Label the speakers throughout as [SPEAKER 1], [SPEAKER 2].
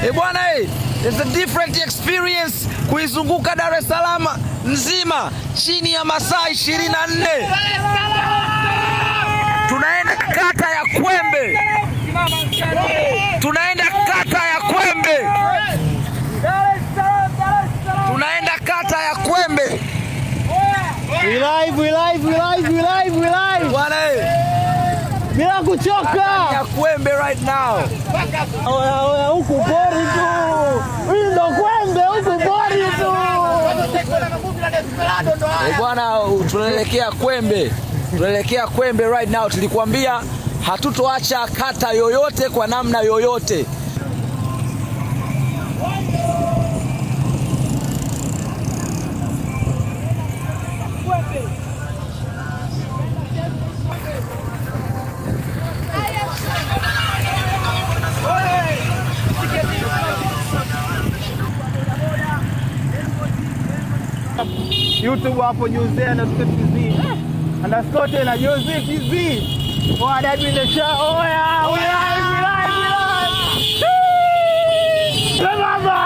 [SPEAKER 1] Eh bwana, eh, it's a different experience kuizunguka Dar es Salaam nzima chini ya masaa 24. Tunaenda kata ya Kwembe, tunaenda kata ya Kwembe, tunaenda kata ya Kwembe.
[SPEAKER 2] We live, we live, we live, we live, we live.
[SPEAKER 1] Bwana, eh,
[SPEAKER 2] Bila kuchoka.
[SPEAKER 1] Ya Kwembe right now.
[SPEAKER 2] Oya, oya, huku pori tu. Hii ndo Kwembe, huku pori tu.
[SPEAKER 1] Eh, bwana, tunaelekea Kwembe, tunaelekea Kwembe right now. Tulikuambia hatutoacha kata yoyote kwa namna yoyote.
[SPEAKER 2] YouTube hapo Jose_TZ. Underscore tena Jose TZ. Oh, that in the show. Oh yeah, we live, we live, we live. Baba.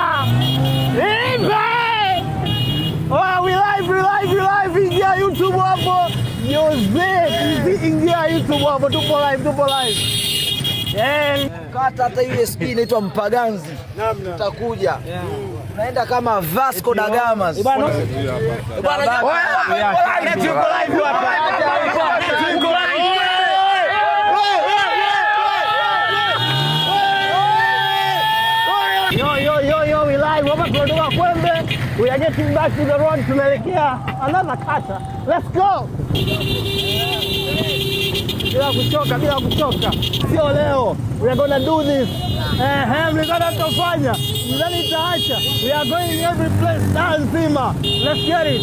[SPEAKER 2] Ipe. Oh, we live, we live, we live. Ingia YouTube hapo. Jose TZ, ingia YouTube hapo. Tupo live, tupo live. Yeah.
[SPEAKER 1] Kata hata USB inaitwa Mpaganzi, tutakuja, tunaenda kama Vasco da Gama. Bwana,
[SPEAKER 2] Tuko live hapa. Tuko live. Yo, yo, yo, yo, we live. Hapa tunatoka Kwembe. We are getting back to the road. Tunaelekea another kata. Let's go. Bila kuchoka, bila kuchoka. Sio leo. We are gonna do this. Eh, mlizana tutafanya. Mlizani itaacha. We are going every place. Dar nzima. Let's get it.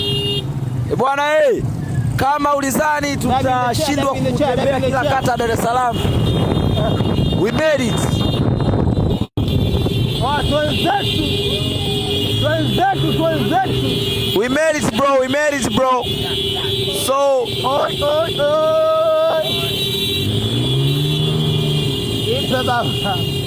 [SPEAKER 1] Eh, bwana, eh, kama ulizani tutashindwa kutembea kila kata ya Dar es Salaam, we made it.
[SPEAKER 2] Watu wenzetu. Wenzetu, wenzetu.
[SPEAKER 1] We made it, bro, we made it, bro. So
[SPEAKER 2] Oi, oi, oi. Ipe baba.